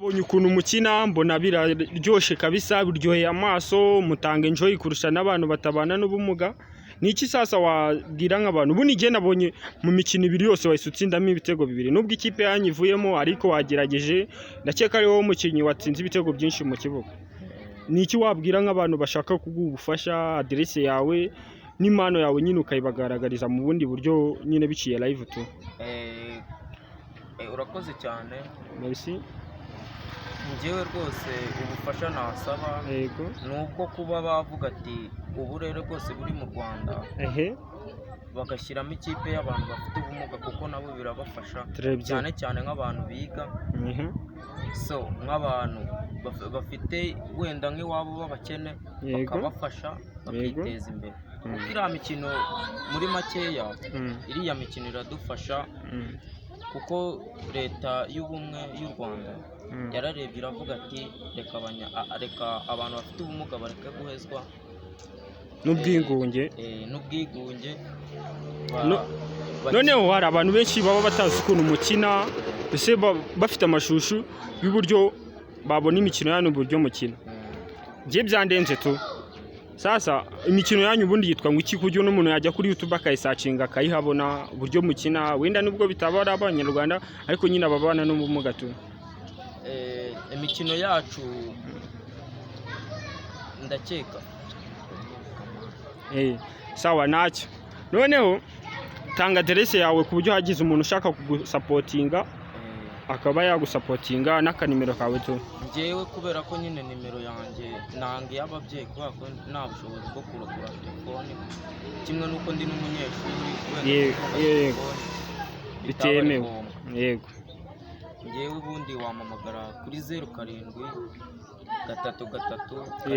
Mbonye ukuntu mukina, mbona biraryoshye kabisa, biryoheye amaso, mutanga enjoy kurusha n'abantu batabana n'ubumuga. Ni iki sasa wabwira nk'abantu? Ubu nijye nabonye mu mikino ibiri yose wahise utsindamo ibitego bibiri, nubwo ikipe yanyu ivuyemo, ariko wagerageje. Ndakeka ari wowe mukinnyi watsinze ibitego byinshi mu kibuga. Ni iki wabwira nk'abantu bashaka kuguha ubufasha, aderese yawe n'impano yawe nyine ukayibagaragariza mu bundi buryo nyine biciye live tu? Urakoze cyane. Merci. Njyewe rwose ubufasha nasaba ni ubwo kuba bavuga ati uburere bwose buri mu Rwanda bagashyiramo ikipe y'abantu bafite ubumuga, kuko nabo birabafasha, Très bien. cyane cyane nk'abantu biga, so nk'abantu bafite wenda nk'iwabo b'abakene, bakabafasha bakiteza imbere, kuko iriya mikino muri makeya, iriya mikino iradufasha, kuko Leta y'Ubumwe y'u Rwanda yararebye iravuga ati reka abantu bafite ubumuga bareke guhezwa n'ubwigunge. N'ubwigunge. Noneho hari abantu benshi baba batazi ukuntu mukina, mbese bafite amashusho y'uburyo babona imikino yanyu, uburyo mukina. Njye byandenze tu. Sasa imikino yanyu ubundi yitwa ngo iki, ku buryo n'umuntu yajya kuri YouTube akayisearchinga akayihabona, uburyo mukina, wenda nubwo bitaba ari Abanyarwanda, ariko nyine ababana n'ubumuga tu? Imikino yacu ndakeka Sawa, ntacyo. Noneho tanga aderese yawe ku buryo hagize umuntu ushaka kugusupportinga akaba yagusupportinga, n'akanimero kawe tu. Njyewe kubera ko nyine nimero yanjye nanga iy'ababyeyi, kubera ko nta bushobozi bwo kuragura telefone, kimwe n'uko ndi n'umunyeshuri, wenda gutunga telefone bitaba ari Bitemewe. ngombwa. Njyewe ubundi wampamagara kuri 0733.